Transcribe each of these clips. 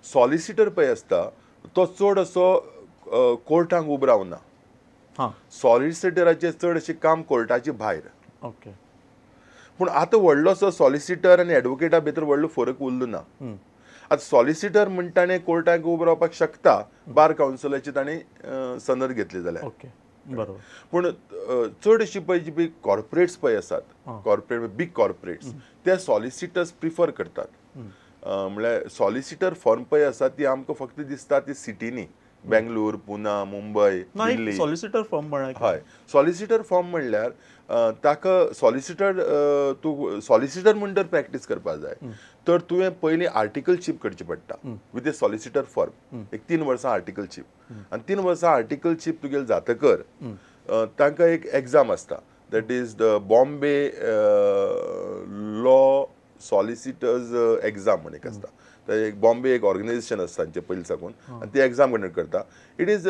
Solicitor पळय आसता तो चड असो कोर्टांक उबो रावना. सॉलिसिटराचें चड अशें काम कोर्टाचे भायर. ओके. पूण आतां व्हडलोसो सॉलिसिटर आनी एडवोकेटा भितर व्हडलो फरक उरलो ना. आतां सॉलिसिटर म्हणटा ताणें कोर्टाक उबो रावपाक शकता, बार कावन्सिलाची ताणें सनद घेतली जाल्यार. ओके, बरोबर. पूण चड अशी पळय जी कॉर्पोरेट्स पळय आसात, कॉर्पोरेट बीग कॉर्पोरेट्स, ते सॉलिसिटर्स प्रिफर करतात. म्हणल्यार सॉलिसिटर फर्म पळय आसा ती आमकां फक्त दिसता ती सिटीनी, बेंगलोर, पुना, मुंबय, दिल्ली. सॉलिसिटर फर्म म्हणल्यार? हय, सॉलिसिटर फर्म म्हणल्यार ताका सॉलिसिटर, तूं सॉलिसिटर म्हण जर प्रॅक्टीस करपाक जाय तर तुवें पयलीं आर्टिकलशीप करची पडटा विथ ए सॉलिसिटर फर्म. एक 3 वर्सां आर्टिकलशीप, आनी 3 वर्सां आर्टिकलशीप तुगेली जातकर तांकां एक एग्जाम आसता, that is the Bombay law solicitors exam म्हण एक आसता. एक बॉम्बे एक ऑर्गनायझेशन आसता तांचे पयलीं साकून, आनी ती एग्जाम कंडक्ट करता. It is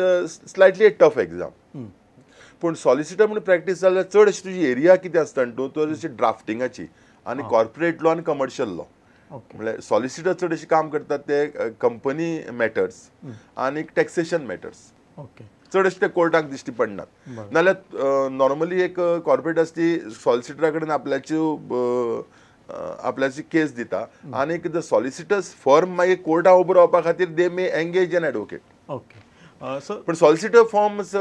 slightly a tough exam. पूण सॉलिसिटर म्हणून प्रॅक्टीस जाल्यार चड अशी तुजी एरिया कितें आसता न्हू, तूं अशी ड्राफ्टिंगाची आनी कॉर्पोरेट लॉ आनी कमर्शियल लॉ. म्हणल्यार सॉलिसिटर चड अशें काम करतात ते कंपनी मॅटर्स आनी टॅक्सेशन मॅटर्स. ओके. चड अशें ते कोर्टाक दिश्टी पडनात. नाल्यार नॉर्मली एक कॉर्पोरेट आसता ती सॉलिसिटरा कडेन आपल्याची केस दिता आनी the solicitors firm मागीर कोर्टाक उबो रावपा खातीर they may engage an advocate. Okay. पूण solicitor firms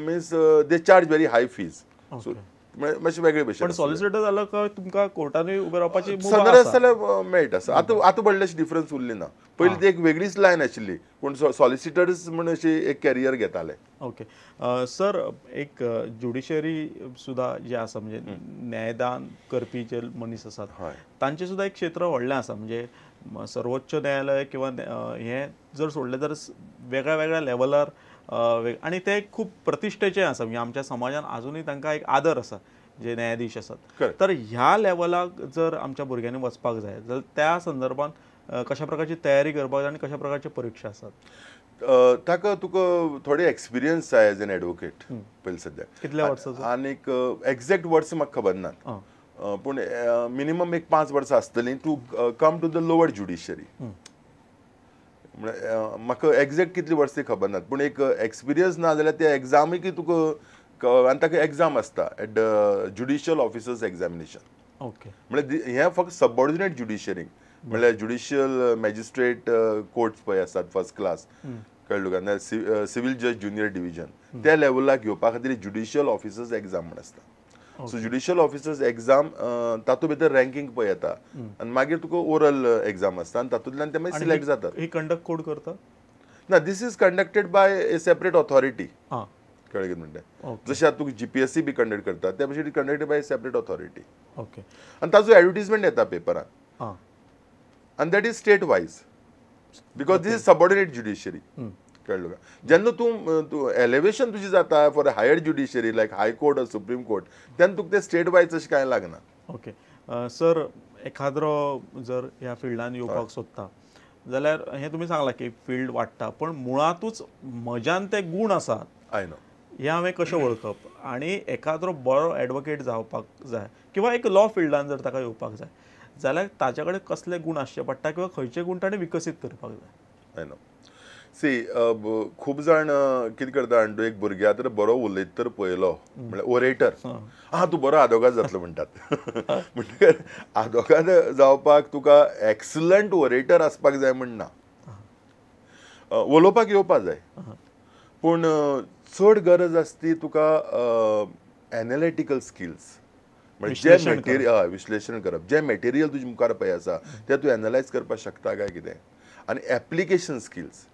means they charge very high fees. So मातशें वेगळे भशेन. पण सॉलिसिटर जालो काय तुमकां कोर्टानूय उबे रावपाची सनद आसा जाल्यार मेळटा. आतां आतां व्हडलेशें डिफरन्स उरली ना. पयलीं ती एक वेगळीच लायन आशिल्ली, पूण सॉलिसिटर्स म्हण अशी एक कॅरियर घेताले. ओके सर, एक ज्युडिशरी सुद्दां जे आसा, म्हणजे न्यायदान करपी जे मनीस आसात तांचें सुद्दां एक क्षेत्र व्हडलें आसा. म्हणजे सर्वोच्च न्यायालय किंवा हें जर सोडलें तर वेगळ्या वेगळ्या लेवलार, आनी ते खूब प्रतिश्ठेचे आसा. म्हणजे आमच्या समाजान आजुनूय तांकां एक आदर आसा जे न्यायाधीश आसात. तर ह्या लेवलाक जर आमच्या भुरग्यांनी वचपाक जाय जाल्यार त्या संदर्भात कशा प्रकारची तयारी करपाक जाय आनी कशा प्रकारच्यो परिक्षा आसात? ताका तुका थोडे एक्सपिरियन्स जाय एज एन एडवोकेट पयलीं सद्याक. कितल्या वर्सांचो? आनीक एग्जॅक्ट वर्स म्हाका खबर ना, पूण मिनिमम एक 5 वर्सां आसतलीं to come to the lower judiciary. म्हळ्यार म्हाका एग्जॅक्ट कितली वर्सां ती खबर ना, पूण एक एक्सपिरियन्स ना जाल्यार त्या एग्जामीक तुका, आनी ताका एग्जाम आसता at the judicial officers examination. Okay. म्हळ्यार हें फक्त सबऑर्डिनेट ज्युडिशरीक, म्हळ्यार ज्युडिशियल मॅजिस्ट्रेट कोर्ट्स पळय आसात फर्स्ट क्लास, कळ्ळें तुका, नाल्यार सिवील जज ज्युनियर डिविजन, त्या लेवलाक घेवपा खातीर ज्युडिशियल ऑफिसर्स एग्जाम म्हण आसता. सो ज्युडिशियल ऑफिसर्स एग्जाम तातूंत भितर रँकींग पळय येता आनी मागीर तुका ओरल एग्जाम आसता आनी तातूंतल्यान ते मागीर सिलेक्ट जातात. ही कंडक्ट कोण करता? ना, this is conducted by a separate authority. कळ्ळें कितें म्हणटा? जशें आतां तुका जीपीएससी बी कंडक्ट करता त्या भशेन it conducted by a separate authority. Okay. आनी ताजो एडवर्टीजमेंट येता पेपरान, आनी that is state wise because this is subordinate judiciary. कळ्ळें तुका? जेन्ना तूं तूं एलिवेशन तुजें जाता for a higher judiciary like high court or supreme court, तेन्ना तुका तें स्टेट वायज अशें कांय लागना. ओके सर, एखाद्रो जर ह्या फिल्डान येवपाक सोदता जाल्यार हें तुमी सांगलां की फिल्ड वाडटा, पण मुळांतूच म्हज्यान ते गूण आसात I know हें हांवें कशें वळखप? आनी एखाद्रो बरो एडवोकेट जावपाक जाय किंवा एक लॉ फिल्डान जर ताका येवपाक जाय जाल्यार ताच्या कडेन कसले गूण आसचे पडटा किंवा खंयचे गूण ताणें विकसीत करपाक जाय? I know. सी, खूब जाण कितें करता आनी तूं एक भुरग्या तर बरो उलयत तर पळयलो म्हणल्यार ओरेटर, आं तूं बरो आदोगाद जातलो म्हणटात. म्हणटकर आदोगाद जावपाक तुका एक्सलंट ओरेटर आसपाक जाय म्हण ना, उलोवपाक येवपाक जाय, पूण चड गरज आसता ती तुका एनालिटिकल स्किल्स, म्हणजे जे मटेरियल विश्लेशण करप, जें मटेरियल तुजे मुखार पळय आसा तें तूं एनालायज करपाक शकता काय कितें, आनी एप्लिकेशन स्किल्स.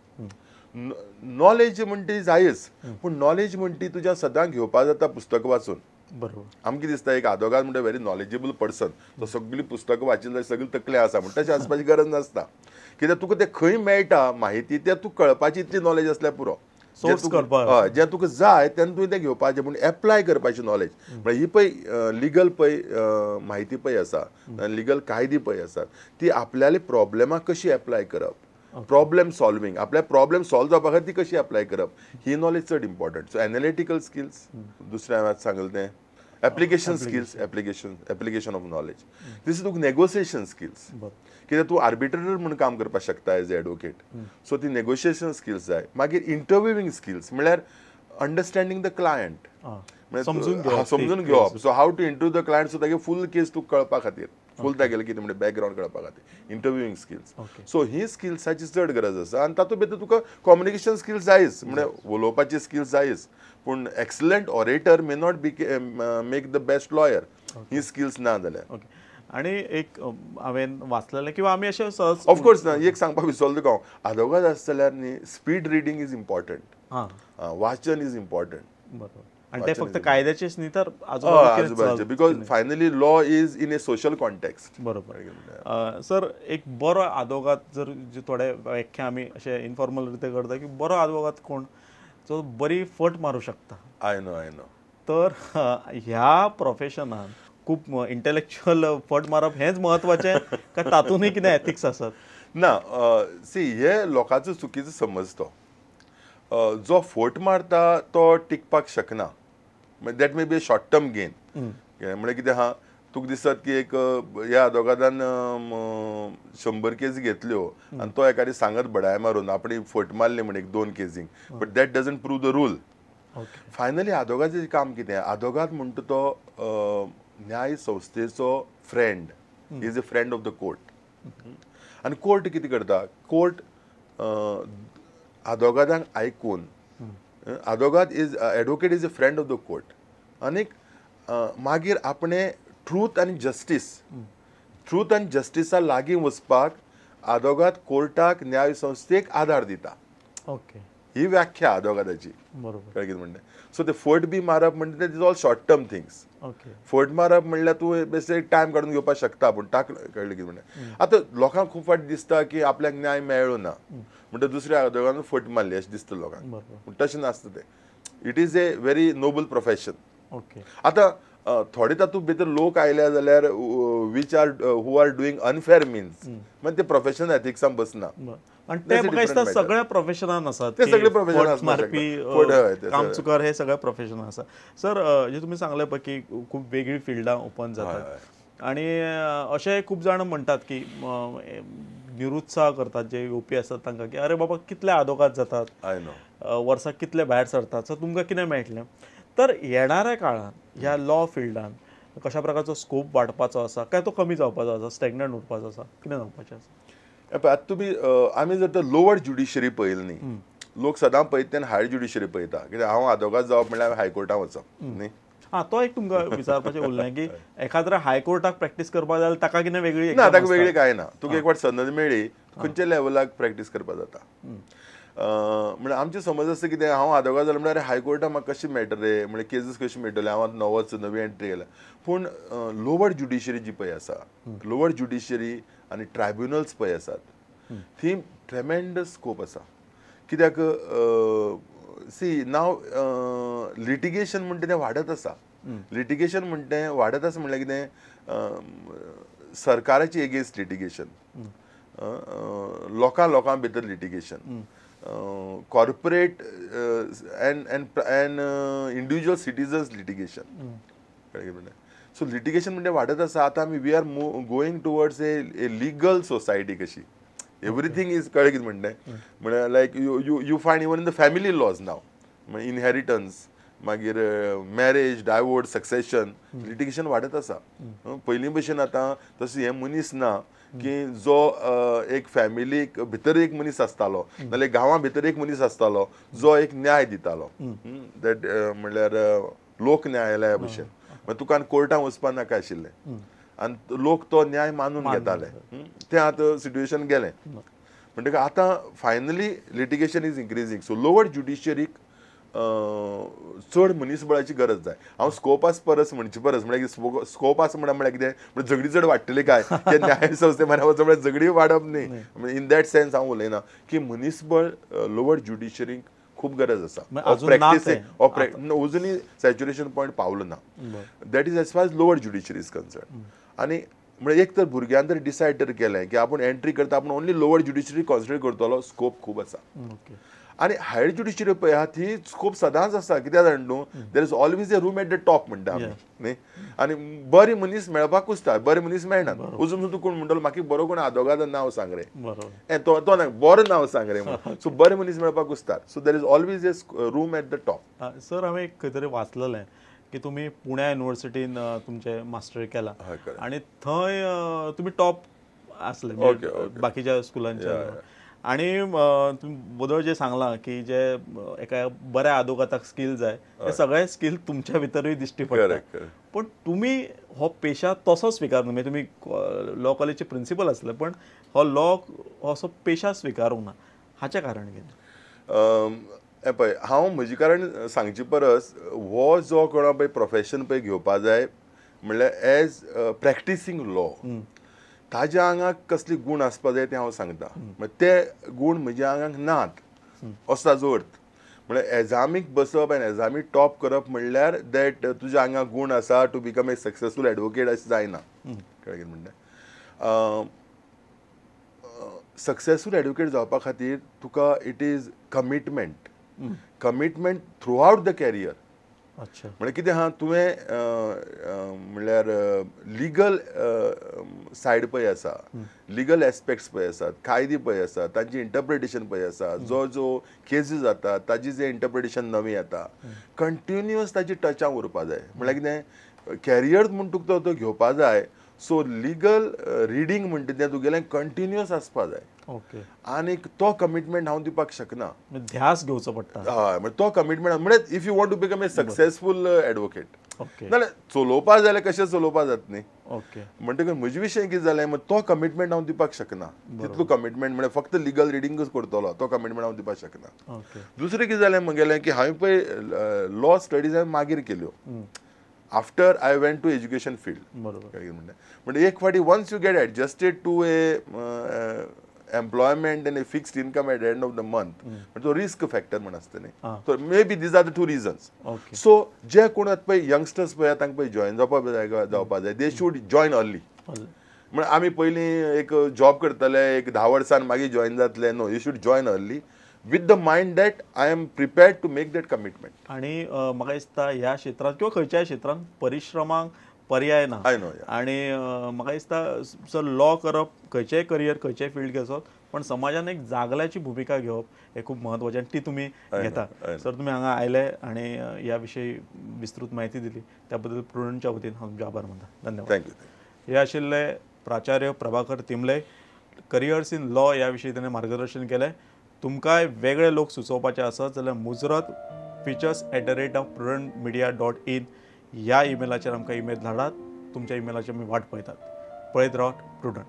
नॉलेज म्हणटी जायच, पूण नॉलेज म्हणटी तुज्या सदां घेवपा जाता पुस्तक वाचून. बरोबर. आमकां दिसता एक आदोगाद म्हणटा व्हेरी नॉलेजेबल पर्सन, तो सगळीं पुस्तकां वाचिल्ली जाल्यार सगळी तकले आसा म्हण तशें आसपाची गरज नासता. कित्याक तुका तें खंय मेळटा म्हायती तें तुका कळपाची इतली नॉलेज आसल्यार पुरो. हय, जें तुका जाय तेन्ना तुवें तें घेवपाचें, पूण एप्लाय करपाची नॉलेज. म्हळ्यार ही पळय लिगल पळय म्हायती पळय आसा, लिगल कायदे पळय आसात, ती आपल्याले प्रॉब्लेमाक कशी एप्लाय करप, प्रॉब्लेम सॉल्वींग, आपल्या प्रॉब्लेम सॉल्व जावपा खातीर ती कशी अप्लाय करप, ही नॉलेज चड इम्पॉर्टंट. So analytical skills. दुसरें हांवें सांगलें तें Application skills, application of knowledge. This is तुका नेगोसिएशन स्किल्स, कित्याक तूं आर्बिट्रेटर म्हूण काम करपाक शकता एज ए एडवोकेट. सो ती नेगोशिएशन स्किल्स जाय. मागीर इंटरव्यूइंग स्किल्स म्हळ्यार अंडरस्टँडींग the client, समजून घेवप. So how to interview the client, so तागे फूल केस तुका कळपा खातीर, फूल तागेलें कितें म्हणजे बॅकग्रावंड कळपा खातीर इंटरव्यूइंग स्किल्स. सो ही स्किल्साची चड गरज आसा. आनी तातूंत भितर तुका कम्युनिकेशन स्किल्स जायच, म्हणजे उलोवपाची स्किल्स जायच. पूण excellent orator may not be make the best lawyer, he skills ना जाल्यार. आणि एक हांवें वाचलेलें किंवा आमी अशें सहज ऑफकोर्स ना, एक सांगपाक विसरलो तुका हांव, आदोगाद आसता जाल्यार न्ही स्पीड रिडींग is important, वाचन is important. बरोबर. आणि ते फक्त कायद्याचेच न्ही तर आजूबाजूचे, because finally law is in a social context. बरोबर. सर, एक बरो आदवोगाद जर थोडे व्याख्या आमी अशे इनफॉर्मल रिते करता की बरो आदवोगाद कोण जो बरी फट मारूं शकता. I know, I know. तर ह्या प्रोफेशनान खूब इंटेलेक्च्युअल फट मारप हेंच म्हत्वाचें काय तातूंतय कितें एथिक्स आसात? ना, सी हे लोकांचो चुकीचो समज. तो जो फट मारता तो टिकपाक शकना. That may be a short term gain. म्हळ्यार कितें आहा, तुका दिसत की एक ह्या आदवोगादान 100 केजी घेतल्यो आनी तो एका दीस सांगत बडाय मारून आपणे फट मारली म्हण एक 2 केजींक, but that doesn't prove the rule. Finally आदवोगादाचें काम कितें? आदवोगाद म्हणटा तो न्याय संस्थेचो friend, is a friend of the court. आनी कोर्ट कितें करता? कोर्ट आदवोगादांक आयकून, आदवोगाद is advocate is a friend of the court, आनीक मागीर आपणें ट्रूथ आनी जस्टीस, ट्रूथ आनी जस्टिसा लागीं वचपाक आदवोगाद कोर्टाक न्याय संस्थेक आदार दिता. ओके, ही व्याख्या आदवोगादाची. बरोबर. कळ्ळें कितें म्हणटा? सो ते फट बी मारप म्हणटा ते is all short term things. फट मारप म्हणल्यार तूं बेसिक टायम काडून घेवपाक शकता, पूण ताक कळ्ळें कितें म्हणटा? आतां लोकांक खूब फावट दिसता की आपल्याक न्याय मेळ्ळो ना म्हणटा दुसऱ्या आदवोगादान फट मारली अशें दिसता लोकांक, पूण तशें नासता तें. It is a very noble profession. Okay. आतां थोडे तातूंत भितर लोक आयल्या जाल्यार which are who are doing unfair means, मागीर ते प्रोफेशन एथिक्सान बसना. आनी ते म्हाका दिसता सगळ्या प्रोफेशनान आसात, ते सगळे प्रोफेशनान मारपी कामचुकार हे सगळ्या प्रोफेशनान आसा. सर, जे तुमी सांगलें पळय की खूब वेगळी फिल्डां ओपन जातात आनी अशें खूब जाण म्हणटात की निरुत्साह करतात जे येवपी आसात तांकां की अरे बाबा कितले आदवोगाद जातात, वर्साक कितले भायर सरतात, सो तुमकां कितें मेळटलें? तर येणाऱ्या काळांत ह्या लॉ फिल्डान कशा प्रकारचो स्कोप वाडपाचो आसा काय तो कमी जावपाचो आसा, स्टॅग्नंट उरपाचो आसा, कितें जावपाचें आसा? आतां तुमी आमी जर तर लोवर ज्युडिशरी पळयली न्ही, लोक सदां पळयता तेन्ना हायर ज्युडिशरी पळयता. कित्याक हांव आदवोगाद जावप म्हणल्यार हायकोर्टान वचप न्ही. हां, तो एक तुमकां विचारपाचें उरलें की एखाद्या हायकोर्टाक प्रॅक्टीस करपाक जाल्यार ताका कितें वेगळी ना, ताका वेगळी कांय ना. तुका एक फावट सनद मेळ्ळी खंयच्या लेवलाक प्रॅक्टीस करपाक जाता. म्हणल्यार आमचें समज आसता कितें, हांव आदवोगाद जालो म्हणल्यार हायकोर्टान म्हाका कशें मेळटलें, म्हणल्यार केसीस कशें मेळटले, हांव आतां नवोच नवी एंट्री केल्या. पूण लोवर ज्युडिशरी जी पळय आसा, लोवर ज्युडिशरी आनी ट्रायब्युनल्स पळय आसात, थंय ट्रेमेंडस स्कोप आसा. कित्याक सी नाव लिटिगेशन म्हणटा तें वाडत आसा. लिटिगेशन म्हणटा तें वाडत आसा म्हणल्यार कितें, सरकाराची एगेन्स्ट लिटिगेशन, लोकां लोकां भितर litigation, corporate and and and individual citizens litigation. So litigation म्हणजे वाडत आसा. आतां आमी we are going towards a legal society कशी, एवरीथींग is, कळ्ळें कितें म्हणटा? म्हणल्यार like you you you find even in the family laws now, inheritance, मागीर मॅरेज, डायवोर्स, सक्सेशन, लिटिगेशन वाडत आसा. पयलीं भशेन आतां तशें हें मनीस ना की जो एक फॅमिलीक भितर एक मनीस आसतालो, नाल्यार गांवां भितर एक मनीस आसतालो जो एक न्याय दितालो, that म्हणल्यार लोक न्यायालया भशेन. मागीर तुका आनी कोर्टान वचपा नाका आशिल्लें आनी लोक तो न्याय मानून घेताले. तें आतां सिट्युएशन गेलें. म्हणटकीर आतां finally litigation is increasing. So lower ज्युडिशरीक चड मनीसबळाची गरज जाय. हांव स्कोप आस परस म्हणचे परस म्हळ्यार स्कोप आसा म्हणल्यार कितें, म्हणजे झगडी चड वाडटली काय ते न्याय संस्थे म्हऱ्या वचप म्हळ्यार झगडी वाडप न्ही, इन that sense हांव उलयना की मनीसबळ लोवर ज्युडिशरीक खूब गरज आसा. अजुनूय सॅच्युरेशन पॉयंट पावलो ना. That is as far as lower judiciary is concern. आनी म्हणजे एक तर भुरग्यान तर डिसायड तर केलें की आपूण एंट्री करता, आपूण ओन्ली लोवर ज्युडिशरी कॉन्सिडर करतलो, स्कोप खूब आसा. आनी हायर ज्युडिशरी पळय आहा ती स्कोप सदांच आसा. कित्याक जाण न्हू, there is always a room at the top म्हणटा आमी न्ही. आनी बरे मनीस मेळपाक कुसता, बरे मनीस मेळनात. अजून तूं कोण म्हणटलो म्हाका बरो कोण आदोगाद नांव सांग रे, तो तो ना बरें नांव सांग रे म्हणून. सो बरे मनीस मेळपाक कुसतात. So there is always a room at the top. Sir, हांवें एक खंय तरी वाचलेलें की तुमी पुण्या युनिवर्सिटीन तुमचें मास्टरी केलां आनी थंय तुमी टॉप आसले बाकीच्या स्कुलांच्या. आनी तुमी बदल जे सांगलां की जे एका बऱ्या आदोगाताक स्कील जाय ते सगळे स्कील तुमच्या भितरूय दिश्टी पडटा. पण तुमी हो पेशा तसो स्विकारूंक ना. तुमी लॉ कॉलेजचे प्रिंसिपल आसले पण हो लॉ हो असो पेशा स्विकारूंक ना, हाचें कारण कितें? पळय, हांव म्हजें कारण सांगचे परस हो जो कोणा पळय प्रोफेशन पळय घेवपा जाय म्हणल्यार एज प्रॅक्टिसींग लॉ ताज्या आंगाक कसली गूण आसपा जाय तें हांव सांगता. ते गूण म्हज्या आंगाक नात असो ताजो अर्थ. म्हणल्यार एग्जामीक बसप आनी एग्जामीक टॉप करप म्हणल्यार that तुज्या आंगाक गूण आसा to become a successful advocate अशें जायना. कळ्ळें कितें म्हणटा? सक्सेसफूल एडवोकेट जावपा खातीर तुका it is commitment, commitment throughout the career. म्हळ्यार कितें आहा, तुवें म्हणल्यार लिगल सायड पळय आसा, लिगल एस्पेक्ट्स पळय आसात, कायदे पळय आसा, तांची इंटरप्रिटेशन पळय आसा, जो जो केसी जाता ताजी जे इंटरप्रिटेशन नवी येता, कंटिन्युअस ताजी टचां उरपा जाय. म्हणल्यार कितें, कॅरियर म्हूण तुका तो घेवपा जाय. सो लिगल रिडींग म्हणटा तें तुगेलें कंटिन्युअस आसपा जाय. ओके, आनी तो कमिटमेंट हांव दिवपाक शकना, ध्यास घेवचो पडटा. हय, म्हणजे तो कमिटमेंट म्हणल्यार if you want to become a successful advocate. नाल्यार चलोवपा जाल्यार कशें चलोवपा जात न्ही. ओके, म्हणटकच म्हजे विशय कितें जालें, तो कमिटमेंट हांव दिवपाक शकना. तितलो कमिटमेंट म्हळ्यार फक्त लिगल रिडींगूच करतलो तो कमिटमेंट हांव दिवपाक शकना. दुसरें कितें जालें म्हगेलें की हांवें पळय लॉ स्टडीज हांवें मागीर केल्यो, after I went to education field. म्हणजे एक फावटी once you get adjusted to a employment and a fixed income at the end of the month, तो रिस्क फॅक्टर म्हण आसता न्ही. So maybe these are the two reasons. So जे कोण आतां पळय यंगस्टर्स पळय तांकां पळय जॉयन जावपा जाय, they should join early. म्हळ्यार आमी पयलीं एक जॉब करतले एक 10 वर्सान मागीर जॉयन जातले, no, you should join early with the mind that I am prepared to make that commitment. आनी म्हाका दिसता ह्या क्षेत्रांत किंवा खंयच्याय क्षेत्रांत परिश्रमांक पर्याय ना. आनी म्हाका दिसता सर लॉ करप, खंयचेय करियर खंयचेय फिल्ड घेवचो, पण समाजान एक जागल्याची भुमिका घेवप हें खूब म्हत्वाचें आनी ती तुमी घेता. सर, तुमी हांगा आयले आनी ह्या विशयी विस्तृत म्हायती दिली त्या बद्दल प्रुडंटच्या वतीन हांव तुमचे आभार मानता. धन्यवाद. Thank you. हे आशिल्ले प्राचार्य Prabhakar Timle. Careers in law ह्या विशयी ताणें मार्गदर्शन केलें. तुमकांय वेगळे लोक सुचोवपाचे आसत जाल्यार मुजरत features@prudentmedia.in ह्या ईमेलाचेर आमकां ईमेल धाडात. तुमच्या ईमेलाची आमी वाट पळयतात. पळयत रावत प्रुडंट.